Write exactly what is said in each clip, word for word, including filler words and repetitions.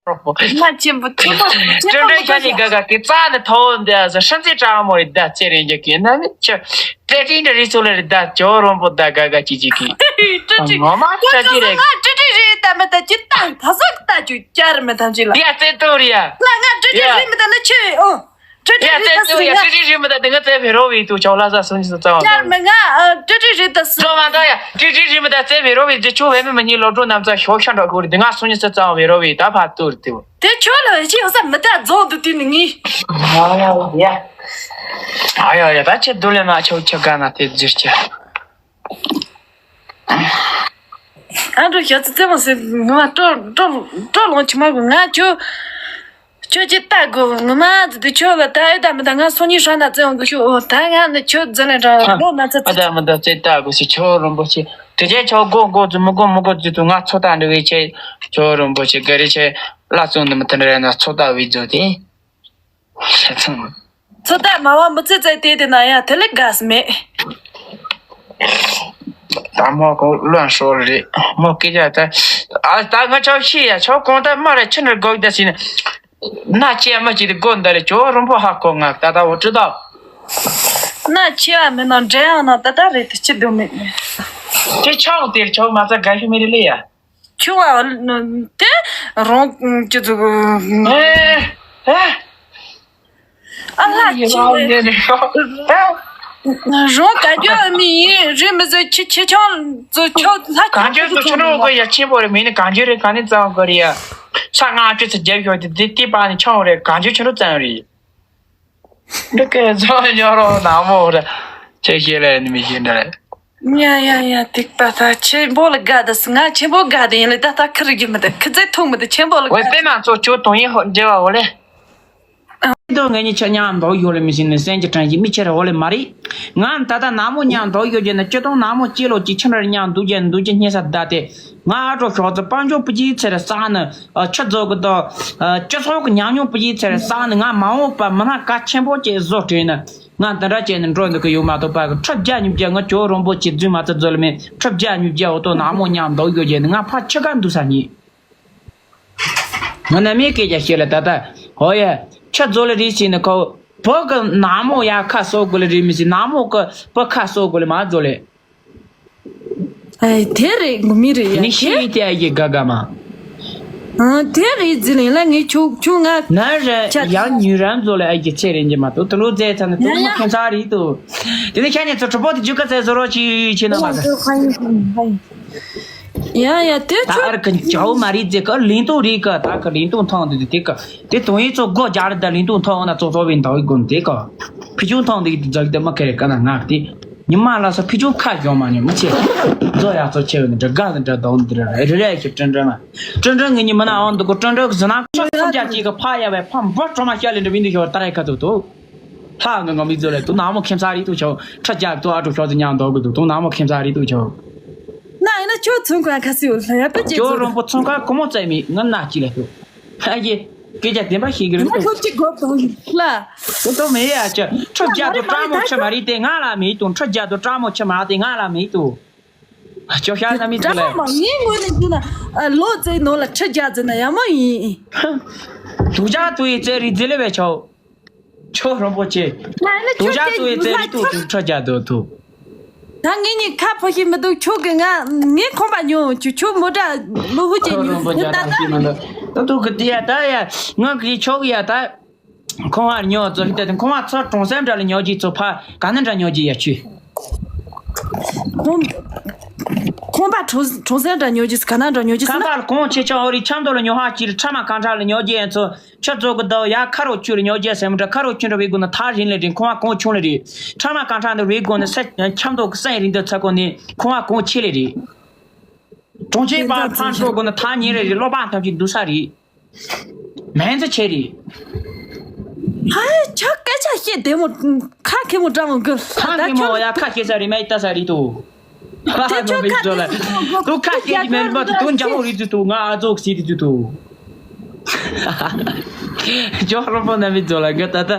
རོགས་པོ། ང་ཆེན་པོ་ཆེན་པོ་ཆེན་པོ་ཀྲེ་ཀྲེ་ཁྱེད་ནི་དགའ་དགའ་གི་རྩ་ནི་ཐོ་འདི་ཨ་ཟ་ཧྲན་ཙེ་ཀྲང་མོ་ཡི་ད་ཚེ་རིང་རྒྱ་གི་ན་མི་ཆ་ཀྲེ་ཀྲེ་འདྲ་རི་སུ་ལ་རི་ད་ཇོ་རོང་པོ་ད་དགའ་དགའ་ཅི་ཅི་གི་ཀྲེ་ཀྲེ་ངོ་མ་ཀྲེ་ཀྲེ་རེད། ང་ཀྲེ་ཀྲེ་རེད་ད་མི་ད་ཅི་ད་ད་ཟག་ད་ཅུ་ཅར་མི་ཐམས་ཅད་ལ་ཡ་ཙེ་ཏོ་རི་ཡ་ལ་ང་ཀྲེ་ཀྲེ་ཡ་རེད་མི་ད་ལ་ཆེ་ཨོ། ཀྲེ་ཀྲེ་ཡ་རེད་ད་ཙེ་ཏོ་ཟེར་ཡ་ཡ། ཀྲེ་ཀྲེ་རེད་མི་ད་དེ་ང་ཙེ་བེ་རོ་བི་ཏུ་ཆོག་ལ་ཟ་སུ་ཉི་སུ་ཙང་ཡར་མི་ང་ཀྲེ་ཀྲེ་རེད་ད་སུ། ཙོ་མ་ད་ཡ་ཀྲེ་ཀྲེ་རེད་མི་ད་ཙེ་བེ་རོ་བི་ཏུ་ཆོ་བེ་མི་མི་ཉི་ལོ་ཀྲོ་ནམ་ཙ་ཤོ་ཤ་འགྲོ་གོ་རི་དེ་ང་སུ་ཉི་སུ་ཙང་བེ་རོ་བི་ད་ཕ་ཏུར་དེ་བོ། དེ་ཁྱོད་ལ་ཅི་ཡོང་ས་མི་ད་རྫོང་དུ་དུས་ནི་ངི། ཨ་ཡ་ཡ། ཨ་ཡ་ཡ་ད་ཁྱེད་དུ་ལེ་མ་ཆོག་ཆོག་ག་ན་དེ་ཟེར་ཆ། ཨ་འགྲོ་ཞག་ཙི་ཙི་མ་སི་ང་སྤྲོ་སྤྲོ་སྤྲོ་ལོང་ཆི་མ་གོ་ང་ཁྱོད། ཁྱོད་ཀྱི་ལྟ་དགོས་ངོ་མ་ཙི་དུ་ཁྱོད་ལ་ད་ཨེ་ད་མི་ད་ང་སོ་ཉི་ཧྲ་ན་ཙི་འོང་གི་ཤོག་ཨོ་ད་ང་ནི་ཁྱོད་ཙི་ལེ་འདྲ་ལོ་ན་ཙི་ཨ་ཙི། ད་མི་ད་ཙི་ལྟ་དགོས་སི་ཁྱོད་རིན་པོ་ཆེ་དེ་རྗེས་ཁྱོད་དགོ་དགོ་ཙི་མི་དགོ་མི་དགོ་ཙི་དུ་ང་ཚོ་ད་འདྲི་བའི་ཆེ་ཁྱོད་རིན་པོ་ཆེ་ག་རེ་ཆེ་ལ་ཙོང་འདི་མི་ད་འདྲ་ན་ཚོ་ད་བི་ཛོ་དེ། ཚོད་ལྟ་མ་བ་མི་ཚེ་ཚད་དེ་དེ་ན་ཡ་དེ་ལས་དགའ་སི་མེད། ད་མོ་གོ་ལོན་ཤོར་རེད་མོ་སྐད་ཆ་ད། ཨ་ད་ང་ཆོག་ཤི་ཡ་ཆོག་གོང་ད་མ་རེ་ཆི་ནར་དགོས་ད་སི་ན། ན་ཅེ་མ་ཅི་དེ་དགོ་འདི་རེད་ཇོ་རོང་པོ་ཧ་གོ་ང་ད་ད་འོ་ཅི་ད། ན་ཆེ་བ་མི་ན་འདྲེ་ཡང་ན་ད་ད་རེད་དེ་ཅི་དུ་མེད། དེ་ཆོག་དེར་ཆོག་མ་ཚ་དགའ་ཤི་མི་རེད་ལེ་ཡ། ཆུང་བ་དེ་རང་ཅི་ཙུག་ཨེ་ཨེ། ཨ་ལ་ཡི་ཆུང་ལ་བའི་ཡེ་ནི་ཤོག་ཨེ། རང་ག་རྒྱུ་མི་ཡིན་རི་མི་ཟེར་ཁྱི་ཁྱི་ཆང་ཙུ་ཁྱོད་ལྷ་གང་ཁྱི་ཅི་ཙུ་ཆུ་ནོ་གོ་ཡ་ཆེན་པོ་རེ་མི་ནི་གང་ཅི་རེ་གང་ནི་ཙང་གོ་རེ་ཡ། ས་ང་ཅི་ཙི་རྒྱབ་ཤོག་དེ་དེ་དེ་པ་ནི་ཆང་རེ་གང་ཅི་ཆུ་ནོ་ཙང་རེ། འདི་སྐད་ཚོ་ཉོ་རོགས་ནག་མོ་རེད། ཁྱེད་ཤེས་ལ་ནི་མི་ཤེས་འདྲ་རེད། ཡ་ཡ་ཡ་སྡིག་པ་ད་ཆེན་པོ་ལ་དགའ་ད་སུ་ང་ཆེན་པོ་དགའ་ད་ཡིན་ལ་ད་ད་ཁི་རི་རྒྱུ་མི་ད་ཁི་ཚེ་ཐུང་མི་ད་ཆེན་པོ་ལ་འོ་དགའ་པད་མ་ཚོ་ཁྱོད་དོན་ཡིན་ཧོ་འབྲེལ་བ་འོ་ལེ། དོ་ངེད་གཉིས་ཆ་མཉམ་འདོགས་ཡོད་ལེ་མི་ཤེས་ནི་སེམས་ཀྱི་དྲན་གྱི་མི་ཁྱེར་འོ་ལེ་མ་རེད། ང་ད་ལྟ་ནག་མོ་མཉམ་འདོགས་ཡོད་རྒྱུ་ནི་སྤྱི་དོན་ནག་མོ་སྐྱེ་ལོ་གཅིག་ཁྱིམ་ར་མཉམ་འདུག་རྒྱུ་འདུག་རྒྱུ་སྙེ་ས་བསྡད་དེ། ང་ཨ་ཀྲོ་ཤོག་ཙི་དཔལ་འབྱོར་སྤུ་རྒྱལ་ཚེ་རེ་བསགས་ནི། ཨ་ཆུ་རྫོགས་གི་དང་། ཨ་སྤྱི་ཚོགས་ཀྱི་ཉམས་མྱོང་སྤུ་རྒྱལ་ཚེ་རེ་བསགས་ནི་ང་མ་འོངས་པ་མི་སྣ་གལ་ཆེན་པོ་ཅིག་བཟོ་བྲེལ་ནི། ང་འདི་འདྲ་བྱས་ནས་འགྲོ་འདུག་གི་ཡོད་མ་གཏོགས་པ་གི་ཁྲི་བརྒྱ་ཉིས་བརྒྱ་ང་ཇོ་རོང་པོ་ཆེ་རྫུན་མ་ཚ་རྫུན་ལ་མེད་ཁྲི་བརྒྱ་ཉིས་བརྒྱ་འོ་ཏོ་ནག་མོ་མཉམ་འདུག་ཡོད་རྒྱུ་ནི་ང་ཕར་ཆི་ག་འདུག་ས་ཉིད། ང་ནམ་མེད་སྐད་ཆ་བཤད་ལ་ད་ལྟ་ཧོ་ཡ་ཆུ་རྫོགས་ལ་རེད་ཟེར་ནི་ཁོ་བོད་གི་ནག་མོ་ཡ་ཁ་གསོ་དགོས་ལ་རེད་མི་ཟེར་ནག་མོ་གི་བུ་ཁ་གསོ་དགོས་ལ་མ་རྫོགས་ལེ། ཨེ་དེ་རེད་ངོ་མི་རེད་ཡ་ནི་ཤི་དེ་ཡི་དེ་ཨ་ཡི་ག་ག་མ། ཨ་དེ་རེད་ཟི་ལིང་ལ་ངས་ཁྱོད་ཁྱོད་ང་ན་ར་ཆ་ཡང་ཉུ་རང་ཚོ་ལ་ཨ་ཡི་ཚེ་རིང་གི་མ་གཏོགས་དུ་ལོ་ཙེ་ཚ་ན་དུ་ཡ་མོ་ཡ་ཁྱོད་ཚ་རེད་དུ། དེ་ནི་ཁྱེད་ཉིད་ཚོ་གྲུབ་པོ་དེ་རྒྱུ་ག་ཚེ་བཟོ་རོགས་ཅི་ཆེ་ན་མ་ཟ། ཡ་ཡ་དེ་ད་ཁྱོད་ཨར་གི་ཇའོ་མ་རེད་ཙེ་ག་ལིང་ཏུ་རེད་ག་ད་ག་ལིང་ཏུ་ཐང་དེ་དེ་ག་དེ་དོན་ཡིན་ཚོ་སྒོ་རྒྱག་རེད་ད་ལིང་ཏུ་ཐང་ན་ཚོ་ཚོ་བིན་ད་ཡི་གོམ་དེ་ག་ཕི་ཆུང་ཐང་དེ་གི་དེ་ཛག་དེ་མ་ཁེ་རེད་ག་ན་ང་དེ། ཉི་མ་ལ་སོ་ཕི་ཆུང་ཁ་གྱོང་མ་ཉོ་མི་ཆེ། མཛོ་ཡག་ཚོ་ཆེ་བའི་འདྲ་དགའ་ཟིན་འདྲ་དོང་འདི་ར་རེ་རེ་ཞིག་ཀྲན་ཀྲན་མ། ཀྲན་ཀྲན་ངི་ཉི་མ་ན་འོང་འདུག་གོ་ཀྲན་ཀྲན་གི་ཟི་ན་ཁྲ་སུམ་བརྒྱ་གཅིག་གི་ཕ་ཡ་བའི་ཕ་འབུ་གྲོ་མ་ཤ་ལེ་འདྲ་བིན་འདུག་ཞོར་ཏ་རའི་ཁ་ཐུག་ཏུ། ལྷ་ངི་ངོ་མི་མཛོ་ལེ་དུ་ནག་མོ་ཁྱིམ་ས་རིག་ཏུ་ཆོ་ཁྲ་རྒྱག་ཏུ་ཨ་ཀྲུ་ཤོག་ཏུ་ཉང་འདོག་གི་འདུག་དུ་ནག་མོ་ཁྱིམ་ས་རིག་ཏུ་ཆོ། ན་ཡིན་ན་ཁྱོད་ཚོང་ཁང་ཁ་སི་ཡོད་ལ་ཡ་པེ་ཅེ་ཁྱོད་ཚོ་རོང་པོ་ཚོང་ཁང་གོ་མོ་བཙལ་མི་ང་ན་ཅི་ལེ་དུ། ཨ་ཡེ། སྐད་ཆ་བདེན་པ་ཤེས་ཀྱི་རེད་ང་དོ། ཁྱོད་ཅི་དགོས་དོ་ལ། དོ་དོ་མེད་ཡ་ཅི། ཁྲི་བརྒྱ་དོ་ཀྲ་མོ་ཆི་མ་རེད་དེ་ང་ལ་མེད་དོ། ཁྲི་བརྒྱ་དོ་ཀྲ་མོ་ཆི་མ་རེད་དེ་ང་ལ་མེད་དོ། ཅོ་ཤ་ན་མི་ཀྲ་དོ་ལེ། མོ་ངའི་ངོས་ནས་འདི་ན་ལོ་ཙེ་ནོ་ལ་ཁྲི་བརྒྱ་ཙེ་ན་ཡ་མོ་ཡིན། དུ་ཇ་དུ་ཡི་ཙེ་རི་ཙེ་ལེ་བའི་ཆོ། ཆོ་རོང་པོ་ཆེ། ང་ནི་དུ་ཇ་ཁྱོད་དུ་ཡི་ཙེ་རི་དུ་དུ་ཁྲི་བརྒྱ་དོ་དུ། ད་ངེད་གཉིས་ཁ་ཕོ་ཤི་མི་འདུག་ཁྱོད་ཀྱིས་ང་ངའི་ཁོམ་པ་ཉོ་ཁྱོད་ཁྱོད་མོ་ཏྲ་ལུ་ཧུ་ཅེ་ཁོ་རོང་པོ་ཉོ་རྒྱ་ད་ད་ཤི་མི་འདུག་ད་དུ་གི་དེ་ཡ་ད་ཡ་ང་གི་ཆོག་ཡ་ད་ཁོང་བར་ཉོ་ཚོ་ཧི་ད་དེ་ཁོང་བ་ཚོ་གྲོང་གསེབ་འདྲ་ལ་ཉོ་རྒྱུ་ཚོ་ཕ་ག་ནི་འདྲ་ཉོ་རྒྱུ་ཡ་ཆུ་ཁོང་ཁོང་པ་གྲོང་གྲོང་གསེབ་འདྲ་ཉོ་རྒྱུ་ག་ན་འདྲ་ཉོ་རྒྱུ་ཁང་པ་ལ་གོང་ཆེ་ཆུང་འོ་རི་ཆམ་དོ་ལ་ཉོ་ཧ་ཅི་རི་ཁྲ་མ་གང་ཁྲ་ལ་ཉོ་རྒྱུ་ཡན་ཚོ། ཁྱོད་ཚོ་གི་ཟླ་བ་ཡ་ཁ་རོག་ཆུ་རེ་ཉོ་རྒྱུ་སེམས་འདྲ་ཁ་རོག་ཆུ་འདྲ་བའི་སྒོ་ནས་ཐག་རིང་ལས་རིང་ཁོང་བ་གོང་ཆུང་ལས་རེད། ཁྲ་མ་གང་ཁྲ་འདི་བའི་སྒོ་ནས་ས་འཁྱམ་མདོག་གི་སེང་རིང་འདི་ཚ་གོ་ནས་ཁོང་བ་གོང་ཆེ་ལས་རེད། གྲོང་ཁྱེར་པ་ཕང་ཤོག་སྒོ་ནས་ཐག་ཉེ་རེ་རེད་སློབ་པ་ཐམས་ཅད་འདུ་ས་རེད། མེན་ཚ་ཆེ་རེད། ཧ་ཆ་སྐད་ཆ་བཤད་བདེ་མོ་ཁ་ཁེ་མོ་འདྲ་མོ་གི་ཁ་ཁེ་མོ་ཡ་ཁ་ཁེ་ས་རེད་མེད་ལྟ་ས་རེད་དོ། དེ་ཁྱོད་ཁ་ཁྱེད་ཀྱི་མེ་རི་མ་དུ་དུ་འཇང་ཧོ་རི་དུ་དུ་ང་ཨ་ཙོག་སི་དུ་དུ་ཇོ་རོ་པོ་ན་མི་ཛོ་ལ་ག་ད་ད་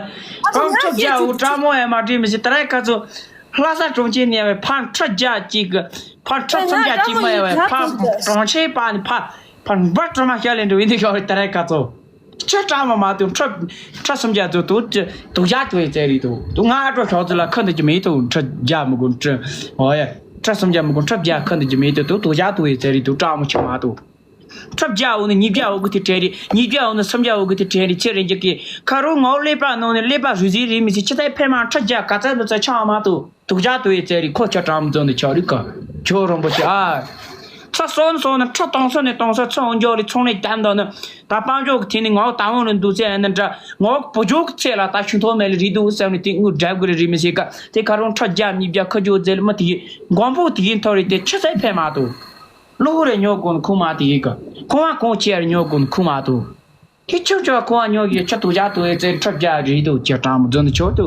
ཁོང་ཁྲོ་རྒྱ་འུ་ཏྲ་མོ་ཡ་མ་བྲིས་མི་སི་ཏ་ར་ཁ་ཚོ་ལྷ་ས་གྲོང་ཁྱེར་ནས་ཡ་བའི་ཕ་ཁྲི་བརྒྱ་གཅིག་གི་ཕ་ཁྲི་སུམ་བརྒྱ་གཅིག་མ་ཡ་བའི་ཕ་གྲོང་ཁྱེར་པ་ནི་ཕ། ཕར་འབར་དྲི་མ་བཤད་ལས་འགྲོ་ཡིན་དེ་ཤོག་རེད་ད་རེད་ཁ་ཚོ། ཁྱི་སྐྲག་མ་མ་ཐུབ་ཁྲ་ཁྲ་སུམ་བརྒྱ་ཚོ་དུ་དུག་ཇག་ཐུ་ཡི་ཙེ་རི་དུ་དུ་ང་ཨ་ཀྲོ་ཤོག་ཚོ་ལ་ཁ་འདི་ཅི་མི་ཐུ་ཁྲ་རྒྱ་མི་དགོ་ཁྲ་ཨོ་ཡ་ཁྲ་སུམ་བརྒྱ་མི་དགོ་ཁྲ་བརྒྱ་ཁ་འདི་ཅི་མི་ཐུ་དུ་དུག་ཇག་ཐུ་ཡི་ཙེ་རི་དུ་སྐྲག་མ་ཆི་མ་ཐུ། ཁྲ་བརྒྱ་འོ་ནི་ཉིས་བརྒྱ་འོ་གི་དེ་དྲན་རི་ཉིས་བརྒྱ་འོ་ནི་སུམ་བརྒྱ་འོ་གི་དེ་དྲན་རི་ཚེ་རིང་རྒྱུ་གི་ཁ་རུ་ངོ་ཀླད་པ་ནང་ནས་ཀླད་པ་རུས་ཟིན་རི་མི་ཚེ་ཁྱི་ཚེ་ཕེ་མ་ཁྲ་རྒྱ་ག་ཚ་འདི་ཚ་ཆང་མ་ཐུ། དུག་ཇག་ཐུ་ཡི་ཙེ་རི་ཁོ་ཁྱོད་དྲང་མོ་འཛོམས་ནས་ཆོག་རི་ཀ་ཇོ་རོང་པོ་ཆེ་ཨ། ཚ་སོན་སོན་ནི་ཁྲ་སྟོང་སོན་ནི་སྟོང་སོན་ཚོང་འཇོག་ལི་ཚོང་ལས་བསྡམས་འདུག་ནི་ད་སྤང་ཇོག་གི་དེ་ནི་ངའོ་ད་འོང་ལི་འདུག་ཚེ་ཨ་ནི་འདྲ་ངའོ་བུ་ཇོག་གི་ཚེ་ལ་ད་ཤུན་ཐོག་མེད་ལི་རི་འདུག་སེམས་ནི་དེ་དངུལ་འབྲབ་གི་རི་རི་མི་ཤེས་ཀ་དེ་ཁ་རོང་ཁྲ་རྒྱ་ཉིས་བརྒྱ་ཁ་ཇོ་ཙེ་ལི་མི་དེ་གི་མགོན་པོ་དེ་གི་ཐོ་རི་དེ་ཆུ་ཚད་ཕེ་མ་ཐུ། གློ་བུར་རེ་ཉོ་དགོས་ནི་ཁུངས་མ་དེ་གི་ཀ་ཁོང་བ་ཁོང་ཆེ་རེ་ཉོ་དགོས་ནི་ཁུངས་མ་ཐུ། ཁྱི་ཆུང་ཆུང་ཁོ་བ་ཉོ་གི་ཁྱི་དུག་ཇག་ཐུ་ཡི་ཙེ་ཁྲ་རྒྱ་རི་དུ་ཁྱི་དྲང་མོ་འཛོམས་ནི་ཆོག་ཐུ།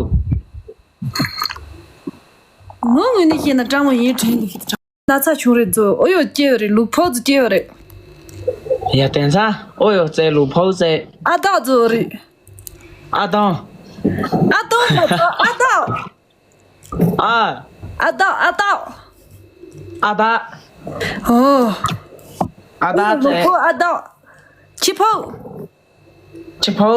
ངོ་ངོས་ནས་བཤད་ན་དྲང་མོ་ཡིན་དྲན་གི་ན་ཚ་ཆུང་རེ་རྫོ་ཨོ་ཡོ་སྐྱེ་བ་རེད་ལུག་ཕོ་རྫོ་སྐྱེ་བ་རེད། ཡ་དེང་སང་ཨོ་ཡོ་རྩེ་ལུག་ཕོ་རྩེ། ཨ་དག་རྫོ་རེད། ཨ་དང་། ཨ་དང་མ་རྫོ་ཨ་དག་ཨ། ཨ་དག་ཨ་དག་ཨ་དག་ཨོ། ཨ་དག་ལུག་རྩེ། ཕོ་ཨ་དག་ཁྱི་ཕོ། ཁྱི་ཕོ།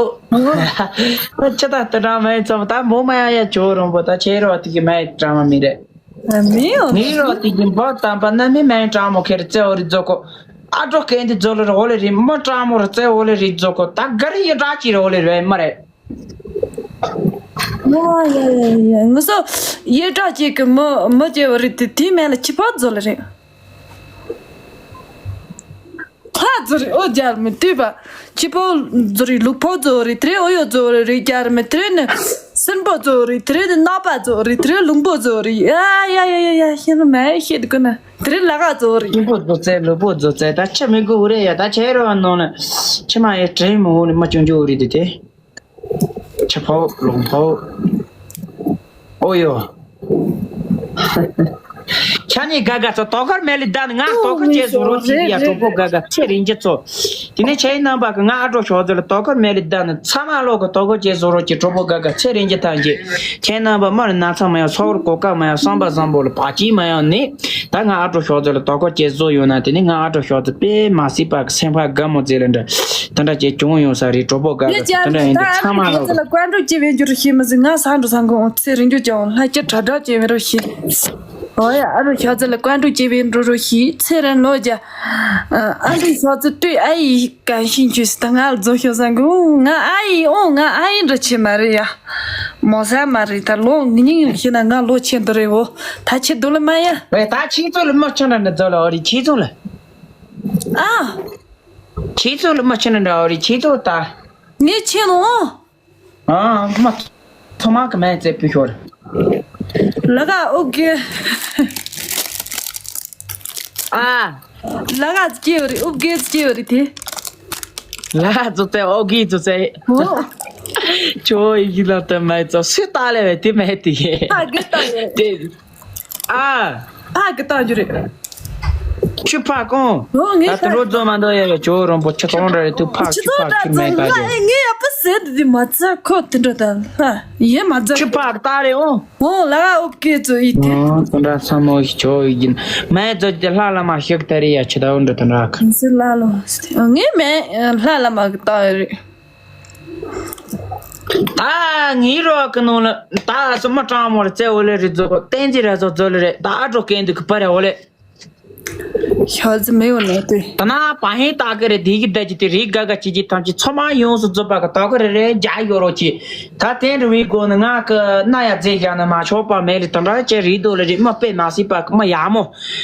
ཁྱི་ད་ལྟ་གྲང་མའི་ཚོམ་ད་མོ་མ་ཡ་ཡ་ཇོ་རོང་པོ་ད་ཁྱེད་རོ་དེ་གི་མའི་གྲང་མ་མི་རེད། མི་ཡོང་ངའི་རོ་དེ་གི་འབོ་དམ་པ་ན་མི་མའི་གྲང་མོ་ཁེར་རྩེ་འོ་རི་རྫོ་ཁོ། ཨ་གྲོ་སྐད་འདི་རྫོ་ལོ་རི་འོ་ལེ་རི་མོ་གྲང་མོ་རི་རྩེ་འོ་ལེ་རི་རྫོ་ཁོ་ད་ག་རི་ཡི་དྲག་ཅི་རི་འོ་ལེ་རི་མ་རེད། ཨ་ཡ་ཡ་ཡ་ངུ་སོ་ཡི་དྲག་ཅིག་གི་མོ་མོ་སྐྱེ་བ་རི་དེ་དེ་མེད་ལ་ཁྱི་ཕོ་རྫོ་ལེ་རི། ཕ་རྫོ་རི་ཨོ་རྒྱལ་མི་ལྟོས་པ། ཁྱི་ཕོ་རྫོ་རི་ལུག་ཕོ་རྫོ་རི་དེ་ཨོ་ཡོ་རྫོ་རི་རི་རྒྱལ་མི་དེ་ནི་སྲིན་པོ་རྫོ་རི་དེ་ནི་ནག་པ་རྫོ་རི་དེ་ལུང་པོ་རྫོ་རི་ཡ་ཡ་ཡ་ཡ་ཡ་ཤེས་ནི་མ་ཤེས་དུ་ཀུ་ན་དེ་ལ་ག་རྫོ་རི། སྲིན་པོ་རྫོ་རྩེ་ལུག་པོ་རྫོ་རྩེ་ད་ཆ་མི་དགོས་རེད་ཡ་ད་ཆ་རོ་ནང་ལ་ཆི་མ་ཡ་དྲན་མི་འོ་ནི་མ་ཅུང་ཅུང་རི་དེ་དེ། ཆ་ཕོ་ལུང་ཕོ། ཨོ་ཡོ། ཁྱེད་གཉིས་དགའ་དགའ་ཚོ་དོ་ཁར་མེ་ལི་ད་ནི་ང་དོ་ཁར་བྱས་བཟོ་རོགས་བྱེད་ཀྱི་ཡ་གྲོགས་པོ་དགའ་དགའ་ཚེ་རིང་རྒྱུ་ཚོ། དེ་ནས་ཁྱེད་རྣམ་པ་གི་ང་ཨ་གྲོ་ཞོགས་ཚོ་ལ་དོ་ཁར་མེ་ལི་ད་ནི་ཚ་མ་ལོག་གི་དོ་ཁར་བྱས་བཟོ་རོགས་ཀྱི་གྲོགས་པོ་དགའ་དགའ་ཚེ་རིང་རྒྱུ་ཐམས་ཅད། ཁྱེད་རྣམ་པ་མ་རི་ན་ཚ་མ་ཡང་ཚོགས་རི་གོ་སྐབས་མ་ཡང་བསམ་པ་བཟང་པོ་ལ་བག་ཅིག་མ་ཡང་ནི། ད་ང་ཨ་གྲོ་ཞོགས་ཚོ་ལ་དོ་ཁར་བྱས་བཟོ་ཡོད་ན་དེ་ནི་ང་ཨ་གྲོ་ཞོགས་ཚོ་དཔེ་མ་སྲིད་པ་གི་སེམས་ཁ་དགའ་མོ་ཚེ་ལ་འདྲ། དེ་འདྲ་བྱས་བྱུང་ཡོང་ས་རེད་གྲོགས་པོ་དགའ་དགའ་ཚོ་དེ་འདྲ་ཡིན་དུས་ཚང་མ་ལོག་ལ་བཀའ་འགྲོ་སྐྱེ་བའི་འགྱུར་ཤེས་མི་ཟིན་ང་ས་འགྲོ་ས་འགོ་འོང་ཚེ་རིང་རྒྱུ་ཀྱང་ལྷ་སྐྱིད་དྲག་དྲག་སྐྱེ་བའི་རོ་ཤེས། ཨོ་ཡ་ཨ་རུ་ཤ་ཚ་ལ་བཀའ་འགྲོ་སྐྱེ་བའི་འགྲོ་རོ་ཤེས་ཚེ་རིང་ལོ་རྒྱ། ཨ་རུ་ཤ་ཚ་ལྟོས་ཨ་ཡི་གན་ཤིང་ཆུས་ད་ང་ལ་རྫོ་ཤོ་ས་འགོ་ང་ཨ་ཡི་ཨོ་ང་ཨ་ཡི་འདྲ་ཆེ་མ་རེད་ཡ། མོ་ས་མ་རེད་ད་ལོ་ངི་ཉིང་ལ་ཤི་ན་ང་ལོ་ཆེ་འདི་རེད་འོ་ད་ཆེ་འདུག་ལ་མ་ཡ། ཨེ་ད་ཁྱེད་ཚོ་ལ་མི་ཆུང་འདྲ་འདྲ་རྫོ་ལ་ཨོ་རི་ཁྱེད་ཚོ་ལ། ཨ། ཁྱེད་ཚོ་ལ་མ་ཆེ་ན་འདྲ་བ་རེད་ཁྱེད་ཚོ་ད། ངས་ཆེ་ནོ། ཨ་མ། ཐོག་མ་གི་མེད་ཙེ་པུ་ཤོར། ལ་ག་ཨོ་གེ། ཨ། ལ་ག་སྐྱེ་བ་རེད་ཨོ་གེ་སྐྱེ་བ་རེད་དེ། ལ་ག་ཙོ་ཙེ་ཨོ་གེ་ཙོ་ཙེ། ཨོ། ཁྱོ་ཡི་ལ་ཏ་མེད་ཙོ་སུ་ཏ་ལེ་བེ་དེ་མེད་དེ། ཨ་གེ་ཏ་ལེ། དེ། ཨ། ཕ་གི་བཏང་རྒྱུ་རེད། ཁྱོད་ཕ་གང་། ཨོ་ངས་ད་དུ་ཕ་རོ་རྫོ་མ་འདོ་ཡ་ཡ་ཇོ་རོང་པོ་ཁྱི་ཚོང་འདྲ་རེད་དུ་ཕ་ཁྱི་ཁྱོད་ཕ་ཕ་ཁྱོད་མེད་ད་ཡ། ངས་ཡ་པ་ཟེར་དེ་མ་ཚ་ཁོ་དེ་འདྲ་ད་ལྷ་ཡེ་མ་ཚ། ཁྱོད་ཕ་ད་རེད་ཨོ། ཨོ་ལ་ཨོ་ཀེ་ཚོ་ཡི་དེ། ཨོ་དེ་འདྲ་ས་མོ་ཞིག་ཇོ་ཡི་གིན་མེད་ཚོ་དེ་ལྷ་ལ་མ་ཤོག་ད་རེད་ཡ་ཁྱི་ད་འོ་འདྲ་དེ་འདྲ་ག་ངས་ལ་ལོ་ངས་མེད་ལྷ་ལ་མ་གི་ད་རེད། ད་ངའི་རོགས་ཀྱི་ནང་ལ་ད་སུ་མ་གྲང་མོ་ལ་བཙལ་འོ་ལེ་རེད་ཛོ་གོ་བསྟན་འཛིན་ར་ཛོ་ཛོ་ལེ་རེད་ད་ཨ་གྲོ་སྐད་འདུག་གི་པ་རེད་འོ་ལེ། ཤ་ཟི་མེ་འོ་ནེ་ཏེ། ད་ན་བ་ཧེ་ད་གི་རེད་དེ་གི་ད་ཅི་དེ་རིག་ག་ག་ཅི་ཅི་ཐམས་ཅད་ཚོ་མ་ཡོངས་སུ་རྫོགས་པ་གི་ད་གི་རེ་རེ་རྒྱ་ཡོ་རོ་ཅི། ད་དེ་འདྲ་བའི་སྒོ་ནས་ང་གི་སྣ་ཡ་རྫས་བཞག་ན་མ་ཆོག་པ་མེད་ལེ་ད་འདྲ་ཅེ་རིག་དོ་ལེ་རེད་མ་དཔེ་མ་སྲིད་པ་གི་མ་ཡ་མོ།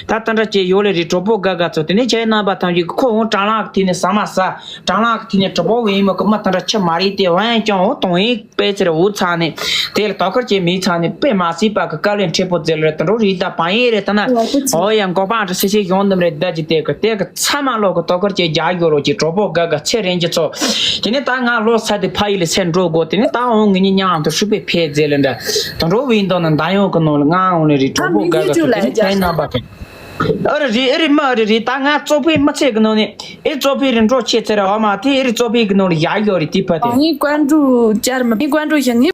ད་ད་འདྲ་ཅེ་ཡོ་ལེ་རེད་གྲོགས་པོ་ག་ག་ཚོ་དེ་ནས་ཁྱེད་རྣམ་པ་ཐམས་ཅད་གི་ཁོ་འོང་དྲང་ལག་གི་དེ་ནས་ཟ་མ་ཟ། དྲང་ལག་གི་དེ་ནས་གྲོགས་པོ་བའི་མོ་གི་མ་ད་འདྲ་ཆེ་མ་རེད་དེ་ཝན་ཀྱང་འོ་དོང་ཡིན། དཔེ་ཚེ་ར་འུ་ཚང་ནས་དེ་ལ་དོ་ཁུར་བྱེད་མི་ཚང་ནས་དཔེ་མ་སྲིད་པ་གི་དཀའ་ལས་འཕྲད་པོ་ཟེར་ལ་དུད་འགྲོ་རིགས་དང་བང་ཡིན་རེད་ད་ན། ཨོ་ཡ་འགོག་པ་འདྲ་སེ་སེ་ཡོང་འདམ་རེད་ད་ཅི་དེ་གི་དེ་གི་ཚ་མ་ལོག་གི་དོ་ཁུར་བྱེད་རྒྱག་ཡོད་རོགས་ཀྱི་གྲོགས་པོ་དགའ་དགའ་ཚེ་རིང་གི་ཚོ། དེ་ནས་ད་ང་ལོ་ས་དེ་ཕ་ཡི་ལ་སེ་འགྲོ་དགོ་དེ་ནས་ད་འོང་ངི་ཉི་ཉང་དུ་ཧྲུ་པེ་ཕེ་ཟེར་ལ་འདྲ། དུད་འགྲོ་བའི་མདོ་ན་མདའ་ཡོང་གི་ནོ་ལ་ང་འོང་ནས་རི་གྲོགས་པོ་དགའ་དགའ་ཚོ་དེ་ནས་ཚན་རྣམ་པ་དེ། ཨ་རི་རི་ཨ་རི་མ་ཨ་རི་རི་ད་ང་གཙོ་ཕལ་མི་ཚེ་གི་ནང་ནས་ཨེ་གཙོ་ཕལ་རི་འགྲོ་ཆེ་ཚེ་ར་འོ་མ་དེ་ཨེ་རི་གཙོ་ཕལ་གི་ནང་ལ་ཡག་ཡོད་རི་དེ་ཕ་དེ། ངའི་ཀོན་ཀྲུ་ཅར་མ་ངའི་ཀོན་ཀྲུ་ཞིག་ངའི།